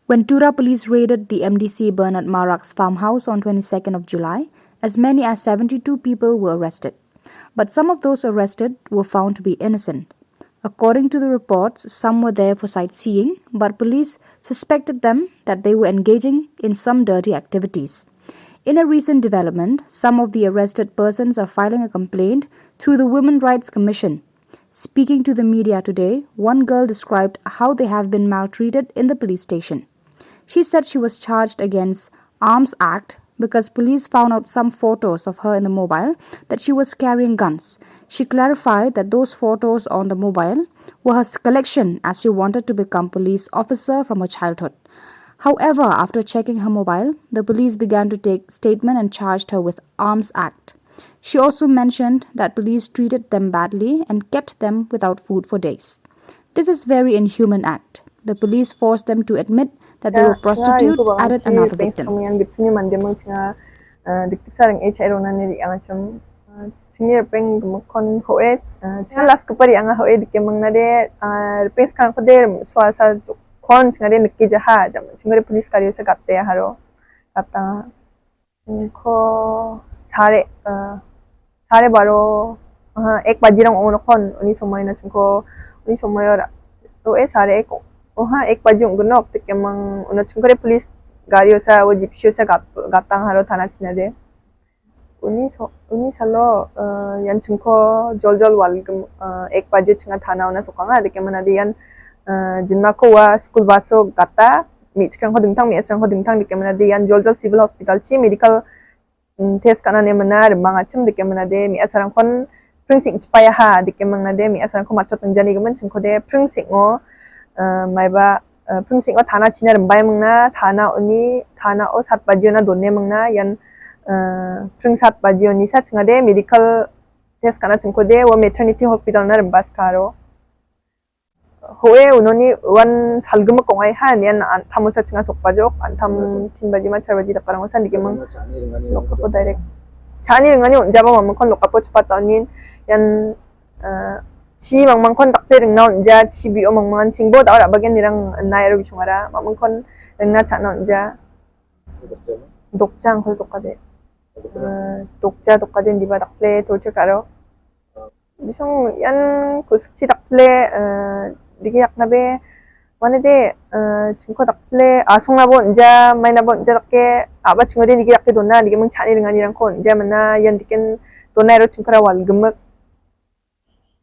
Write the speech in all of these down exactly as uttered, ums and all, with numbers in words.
When Tura police raided the M D C Bernard Marak's farmhouse on twenty-second of July, as many as seventy-two people were arrested. But some of those arrested were found to be innocent. According to the reports, some were there for sightseeing, but police suspected them that they were engaging in some dirty activities. In a recent development, some of the arrested persons are filing a complaint through the Women Rights Commission. Speaking to the media today, one girl described how they have been maltreated in the police station. She said she was charged against Arms Act because police found out some photos of her in the mobile that she was carrying guns. She clarified that those photos on the mobile were her s-, collection as she wanted to become police officer from her childhood. However, after checking her mobile, the police began to take statement and charged her with Arms Act. She also mentioned that police treated them badly and kept them without food for days. This is very inhuman act. The police forced them to admit that they were prostitute, added another victim. Yang gitni mandemang chinga, eh, diktik sarang H I ronani riang acham. Eh, chingni ripeng gemikkon hoe, eh, chinga laskgipa rianga hoe dikemang nade, eh, ripeng skangkode suasa kon chingade nikki jaha, jam, chingade police kario se gatte haro. Gata. Chingko sare, eh, sare baro, aha, ek bajirang ong·onokon, uni somoina chingko, uni somoio ra-, o·e sare ek, oha, ek baji ong·ginok, dikemang, uno chingkore police gario sa, o jeepsio sa gat-, gatang haro thana chinade. Uni so-, uni salo, eh, ian chingko joljol walgim-, eh, ek bajio chinga thana ona sokanga, dikemang nade ian, eh, jinmako ua school bus-o gata, me·chikrangko dingtang, me·asrangko dingtang dikemang nade ian joljol civil hospital-chi medical, mm, test ka·na ine mina rimangachim dikemang nade me·asarangkon pring sing·chipayaha dikemang nade me·asarangko matchot ningjanigimin chingkode pring sing·o, eh, maiba, eh, pring sing·o thana china rimbaimingna, thana oni, thana-o sat bajiona donemingna, ian, eh, pring sat bajionisa chingade medical test ka·na chingkode ua maternity hospital-na rimbaskaro. Hoe unoni uan salgimik ong·aiha, nian an-, tamosa chinga sokbajok, antam tin baji ma char baji dakarangosa nikemang. Lokkapo direct. Cha·ani ringani on·jaba mamingkon lokkapo chipata onin, ian, eh, chi mangmangkon dakpe ringna on·ja, chi bi·o mangmangan chingbo da·o ra·bagen nirang nai aro bisongara, mamingkon ringna cha·na on·ja. Dokja angkol dokade. Eh, dokja dokade indiba dakple torture ka·aro. Bisong ian kusikchi dakple, eh, digi daknabe, mane de, eh, chingko dakple, asongnabo on·ja, mainabo on·ja dake, a·ba chingode digi dake dona, digi ming cha·ani ringanirangko on·ja mana, ian diken dona ero chingkora walgimik.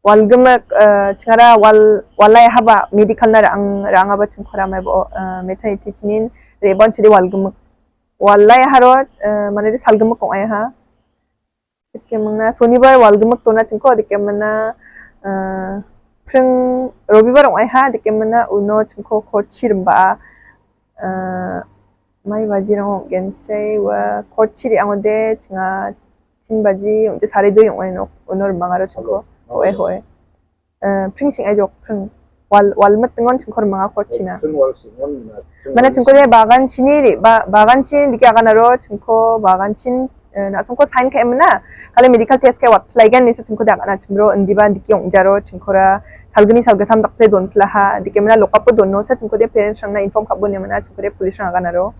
Walgimik, eh, chingara wal-, walai haba, medical-na ra·ang-, ra·angaba chingkora maibo, eh, maternity chinin, rebon chide walgimik. Walai haro, eh, mane de salgimik ong·aiha. Dikemingna, sonibar walgimik dona chingko, dikemingna, eh, pring robibar ong·aiha, dikemingna uno chingko korchi rimba, eh, mai bajirango gensai ua korchi re·angode chinga tin baji, ong·te sare dui ong·ai nok, uno rimangaro chingko, hoe, hoe. Eh, pring sing·ai jok, pring. Wal, wal mitingon chingkor manga korchina. Pring wal sing·on, eh, pring mana wal chingko sing-, de bagan chini re, ba-, bagan chini dike agan aro chingko bagan chin, eh, na·songko sign ka·e mina. Kali medical test ka·e wat plaigan nisa chingko de agan achimro indiba dike ong·jaro chingkora salgni salgittam dakple don plaha. Dike mina lokapo dono sa chingko de parents rangna inform ka·bo ine mina chingko de police rang agan aro.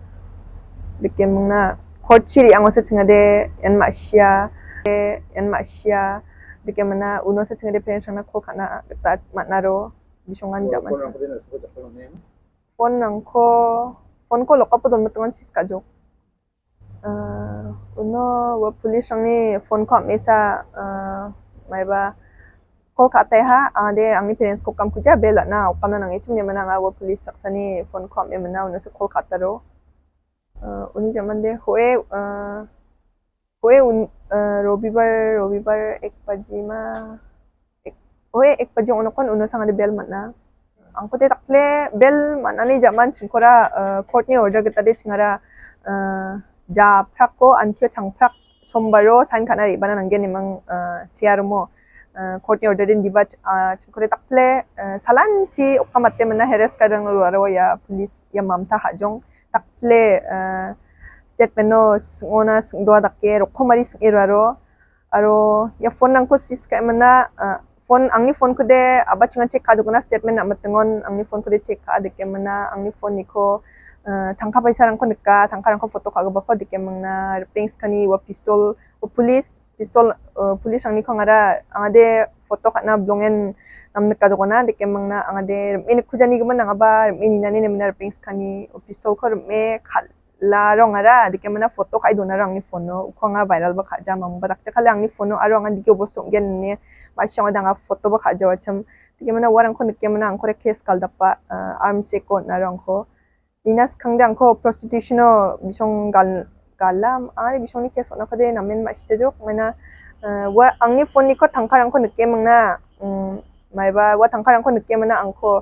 Dike mina korchi re·angosa chingade ian ma·sia, ian ma·sia. Dike mina uno sa chingade parents rangna call ka·na gita man·aro bisongan jaman sa. Phone-rangko, phone-ko lokapo donmitingan sis ka·jok. Ah, uno ua police-rangni phone-ko am·esa, ah, maiba call ka·ataiha, ade angni parents-ko kamkuja bel ra·na okamna nange chimne mana anga ua police saksani phone-ko am·e mina uno se call ka·ataro. Ah, uni jamande hoe, ah, hoe un-, ah, robibar, robibar ek baji ma, ek, hoe ek baji ong·onokon uno sangade bel man·a. Angkode dakple bel man·ani jaman chingkora, ah, court-ni order gitade chingara, ah, japrako antio changprak sombaro sign ka·na re·bana nanggen imang, ah, searomo. Ah, court-ni order den diba ch-, ah, chingkore dakple, ah, salanti okamate mina harass ka·rang ruaro ia police ia Mamta Hajong. Dakple, eh, statement-o sing·ona sing·doa dake rokomari sing·e roaro. Aro ia phone-rangko sis ka·e mina, eh, phone, angni phone-kode a·bachingan check ka·dogna statement namitingon angni phone-kode check ka·a dike mina, angni phone-niko, eh, tangka paisarangko nika, tangkarangko foto ka·gipako dikemingna, ripeng skani ua pistol, ua pulis, pistol, eh, pulisrangniko anga·ra, angade foto ka·na bilongen namnikajokona, dikemingna, angade rim·e nikkujanigimin angaba, rim·e ninani nemina ripeng skani, ua pistolko rim·e kal-, la rongara, dikemana foto ka·e donara angni phone-o, uko anga viral-ba ka·ja, mangba dakchakali angni phone-o, aro anga dike obo song·gen ine ma·sina anga foto-ba ka·jawachim. Dikemana uarangko nikemana angkore case galdapa, ah, arms eko on·aro angko. Ina skangde angko prostitution-o bisong gal-, galam, angni bisongni case on·akode namen ma·sijajok, maina, ah, ua angni phone-niko tangkarangko nikemingna, mm, maiba ua tangkarangko nikemana angko,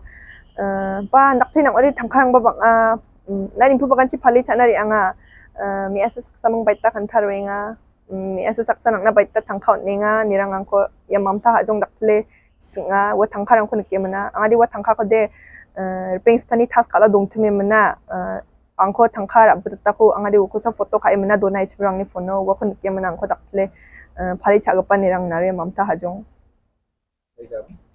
ah, ba, dakpli nang·ode tangkarangba bang·a, mm, na nimpu baganchi pali cha·na re·anga. Ah, me·asa saksaming baita kanta roenga. Mm, me·asa saksa nang·na baita tangka on·enga. Nirang angko ia mamta hajong dakpile sing·a. Ua tangkarangko nikemana. Angade ua tangkakode, ah, ripeng skani tas kal·a dongtime mana. Ah, angko tangka ra·bitatako angade ukosa foto ka·e mana dona ichipirangni phone-o. Uako nikemana angko dakpile, ah, pali cha·gipa nirang nare mamta hajong.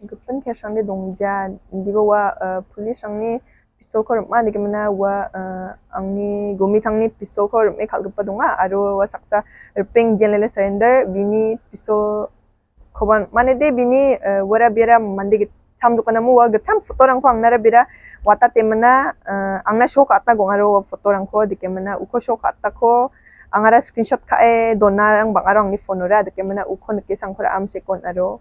Gipin case-rangde dongja, indiba ua, eh, pulisrangni pistolko rim·a, nikemana ua, eh, angni gomitangni pistolko rim·e kal·gipa donga, aro ua saksa ripeng jean lele surrender, bini pistolkoba, mane de bini, eh, uara biara mande gitcham dokanamo ua gitcham photo-rangko angnara bera watatemana, eh, angna show ka·atna gong·aro ua photo-rangko dikemana uko show ka·atako angara screenshot ka·e donarang bang·aro angni phone-ora dikemana uko nikesa angkora arms eko on·aro.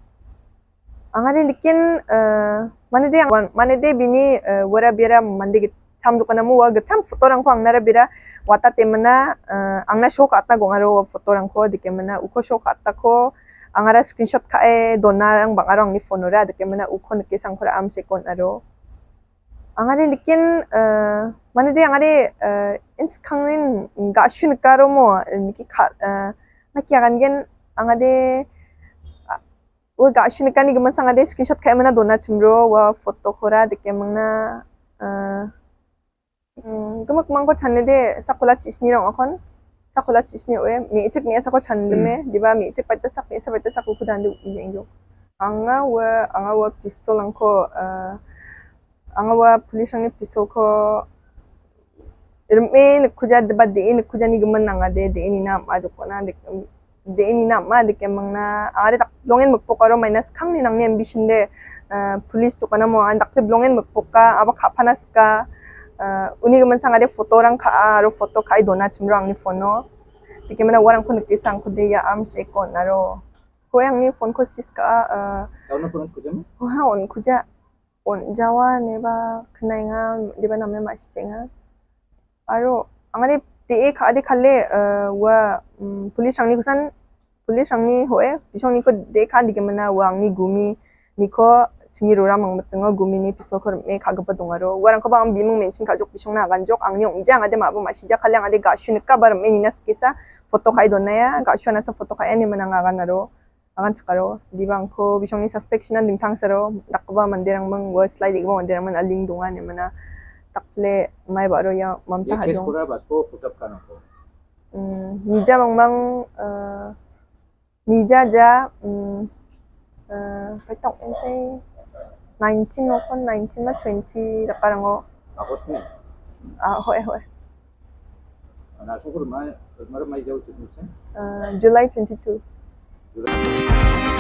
Angade nikin, eh, mane de, mane de bini, eh, uara biara mande gitcham dokanamo ua gitcham photo-rangko angnara bera watatemana, eh, angna show ka·atna gong·aro ua photo-rangko dikemana uko show ka·atako angara screenshot ka·e donarang bang·aro angni phone-ora dikemana uko nikesa angkora arms eko on·aro. Angade nikin, eh, mane de angade, eh, inskangnin ga·su nikaromo, eh, niki ka-, eh, naki agangen angade, ah, ua ga·su nikani gimin sangade screenshot ka·emana dona chimro, ua photo-kora dikemingna, eh, mm, gimikmangko chanede sakola chisni rong·akon, sakola chisni oe, me·chik me·asako chandime, diba me·chik baita sak, me·asa baita sak uku dande uku jengjo. Anga ua, anga ua pistol-rangko, eh, anga ua pulisrangni pistolko rim·e nikkuja, diba de·e nikkujani gimin nangade, de·e nina am·a jokona, de-, de·e nina am·a dikemingna, angade dak-, dongen mikpok aro maina skangni nangni ambition de, eh, pulis dokanamo an dakde bilongen mikpoka, aba ka·pana sika, eh, uni gimin sangade photo-rang ka·a, aro photo ka·e dona chimro angni phone-o. Dikemana uarangko nikesa angkode ia arms eko on·aro. Koe angni phone-ko sis ka·a, eh, Dauna phone on·kujamo? Oha, on·kuja. On·jawa ineba knaenga, diba name ma·sitenga. Aro angade de·e ka·ade kale, eh, ua, mm, pulisrangni kosan, pulisrangni hoe, bisongniko de·e ka·a dikemana ua angni guminiko chingni rora mangmitingo gumini pistolko rim·e ka·gipa dongaro. Uarangkoba ang biming mention ka·jok bisongna aganjok, angni ong·ja angade ma·bo ma·sija kale angade ga·su nika ba rim·e nina sikesa photo ka·e donaia, ga·su anasa photo ka·e ine manang aganaro. Agan chakaro, dibangko bisongni suspect-na dingtang saro dakgipa manderangming ua silai de·gipa manderangming aling donga ine mana. Dakple mai ba·aro ia mamta Ia case ha·dong. Kora basko putap kanako. Mm, mija mangmang, eh, mija ja, mm, eh, petok ensei nineteen okon, nineteen ma twenty dakarango. August ni? Ah, hoe, hoe. Na·songko rima, rima, rima ijao chiknusen? Eh, July twenty-two. July.